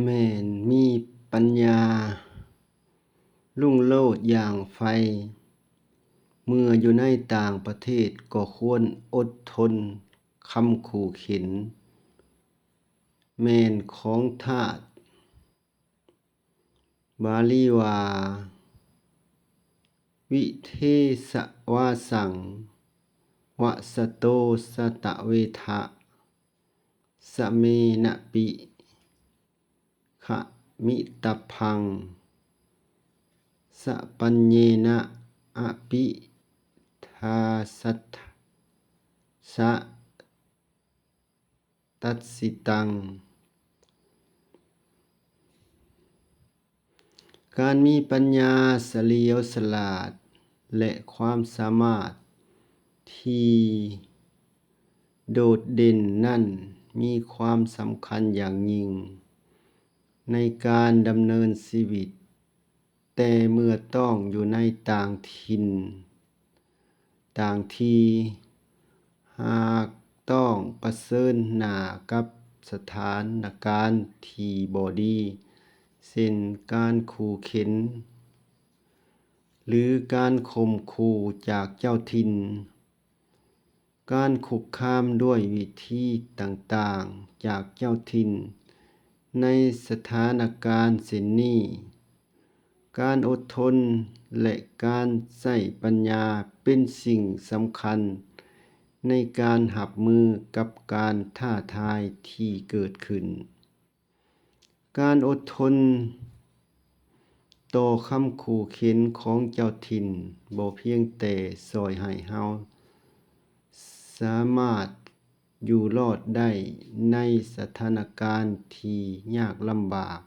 ແມ່ນມີປັນຍາລຸງໂລດຢ່າງໄຟ. ເມື່ອຢູ່ໃນຕ່າງປະເທດກໍຄວນອົດທົນ, ຄຳຂູ່ເຂັນແມ່ນຂອງທາດ. ບາລີວ່າ ວິເທສະວາສັງ ວະສະໂຕ ສະຕະເວທະ ສະເມນະປິ ຂະມິຕະພັງ ສະປັນເຍນະ ອະປິທາສັດສະ ຕັດສິຕັງ. ການມີປັນຍາສະຫຼຽວສະຫຼາດ ແລະ ຄວາມສາມາດທີ່ໂດດເດັ່ນນັ້ນ ມີຄວາມສຳຄັນຢ່າງຍິ່ງໃນການດຳເນີນຊີວິດ. ແຕ່ເມື່ອຕ້ອງຢູ່ໃນຕ່າງຖິ່ນ, ຕ່າງທີ່, ຫາກຕ້ອງປະເຊີນໜ້າກັບສະຖານະການທີ່ບໍ່ດີ, ເຊັ່ນ ການຂູ່ເຂັນ ຫຼື ການຂົ່ມຂູ່ຈາກເຈົ້າຖິ່ນ, ການຄຸກຄາມດ້ວຍວິທີຕ່າງໆຈາກເຈົ້າຖິ່ນ ໃນສະຖານະການເຊັ່ນນີ້, ການອົດທົນ ແລະ ການໃຊ້ປັນຍາເປັນສິ່ງສຳຄັນໃນການຮັບມືກັບການທ້າທາຍທີ່ເກີດຂຶ້ນ. ການອົດທົນຕໍ່ຄຳຂູ່ເຂັນຂອງເຈົ້າຖິ່ນ ບໍ່ພຽງແຕ່ຊ່ອຍໃຫ້ເຮົາສາມາດຢູ່ລອດໄດ້ໃນສະຖານະການທີ່ຍາກລຳບາກ,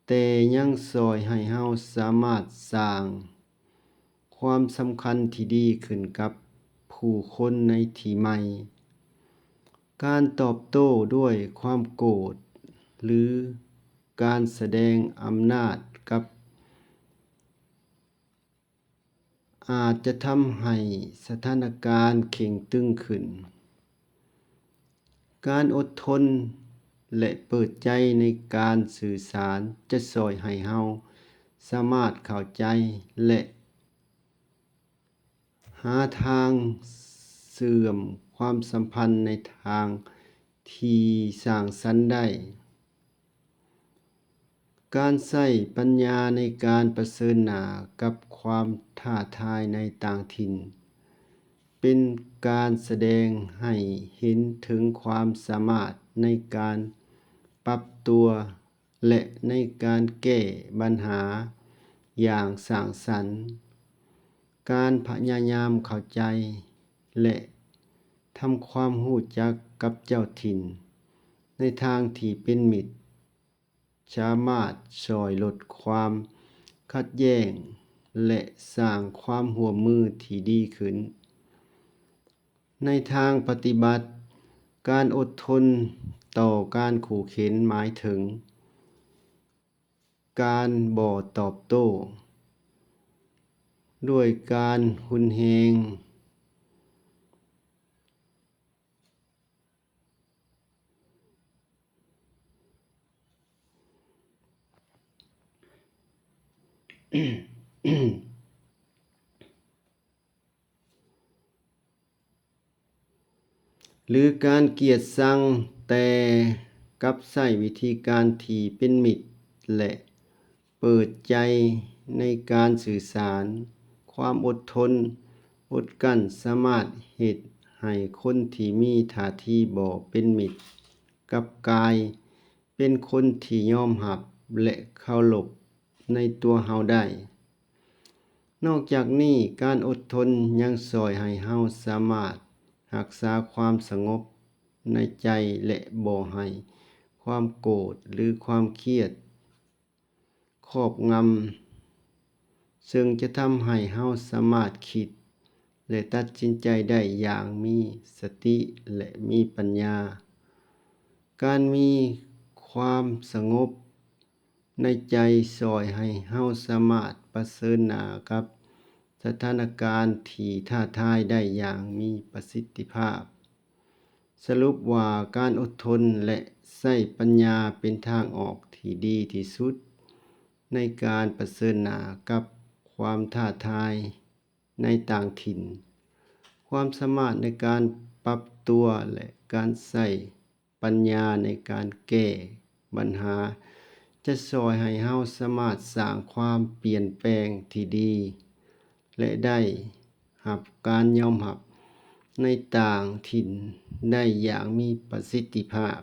ແຕ່ຍັງຊ່ອຍໃຫ້ເຮົາສາມາດສ້າງ ຄວາມສຳຄັນທີ່ດີຂຶ້ນກັບຜູ້ຄົນໃນທີ່ໃໝ່. ການຕອບໂຕ້ດ້ວຍຄວາມໂກດ ຫຼື ການສະແດງອຳນາດກັບ ອາດຈະທຳໃຫ້ສະຖານະການເຄັ່ງຕຶງຂຶ້ນ. ການອົດທົນ ແລະ ເປີດໃຈໃນການສື່ສານ ຈະຊ່ອຍໃຫ້ເຮົາສາມາດເຂົ້າໃຈ ແລະ ຫາທາງເຊື່ອມຄວາມສຳພັນໃນທາງທີ່ສ້າງສັນໄດ້. ການໃຊ້ປັນຍາໃນການປະເຊີນໜ້າກັບຄວາມທ້າທາຍໃນຕ່າງຖິ່ນ ເປັນການສະແດງໃຫ້ເຫັນເຖິງຄວາມສາມາດໃນການປັບຕົວ ແລະ ໃນການແກ້ບັນຫາຢ່າງສ້າງສັນ. ການພະຍາຍາມເຂົ້າໃຈ ແລະ ທຳຄວາມຮູ້ຈັກກັບເຈົ້າຖິ່ນໃນທາງທີ່ເປັນມິດ ສາມາດຊ່ອຍລົດຄວາມຂັດແຍ່ງ ແລະ ສ້າງຄວາມຮ່ວມມືທີ່ດີຂຶ້ນ. ໃນທາງປະຕິບັດ, ການອົດທົນຕໍ່ການຂູ່ເຂັນໝາຍເຖິງການບໍ່ຕອບໂຕ້ດ້ວຍການຮຸນແຮງ. ຫຼື ການກຽດຊັງ, ແຕ່ກັບໃຊ້ວິທີການທີ່ເປັນມິດ ແລະ ເປີດໃຈໃນການສື່ສານ. ຄວາມອົດທົນ, ອົດກັ້ນສາມາດເຮັດໃຫ້ຄົນທີ່ມີທ່າທີບໍ່ເປັນມິດ ກັບກາຍເປັນຄົນທີ່ຍອມຮັບ ແລະ ເຄົາລົບໃນຕົວເຮົາໄດ້. ນອກຈາກນີ້, ການອົດທົນຍັງຊ່ອຍໃຫ້ເຮົາສາມາດຮັກສາຄວາມສະຫງົບໃນໃຈ ແລະ ບໍ່ໃຫ້ຄວາມໂກດ ຫຼື ຄວາມຄຽດຄອບງຳ, ເຊິ່ງຈະທຳໃຫ້ເຮົາສາມາດຄິດ ແລະ ຕັດສິນໃຈໄດ້ຢ່າງມີສະຕິ ແລະ ມີປັນຍາ. ການມີຄວາມສະຫງົບໃນໃຈຊ່ອຍໃຫ້ເຮົາສາມາດປະເຊີນໜ້າກັບສະຖານະການທີ່ທ້າທາຍໄດ້ຢ່າງມີປະສິດທິພາບ. ສະຫຼຸບວ່າ ການອົດທົນ ແລະ ໃຊ້ປັນຍາເປັນທາງອອກທີ່ດີທີ່ສຸດໃນການປະເຊີນໜ້າກັບຄວາມທ້າທາຍໃນຕ່າງຖິ່ນ. ຄວາມສາມາດໃນການປັບຕົວ ແລະ ການໃຊ້ປັນຍາໃນການແກ້ບັນຫາ ຈະຊ່ອຍໃຫ້ເຮົາສາມາດສ້າງຄວາມປ່ຽນແປງທີ່ດີ ແລະ ໄດ້ຮັບການຍອມຮັບໃນຕ່າງຖິ່ນໄດ້ຢ່າງມີປະສິດທິພາບ.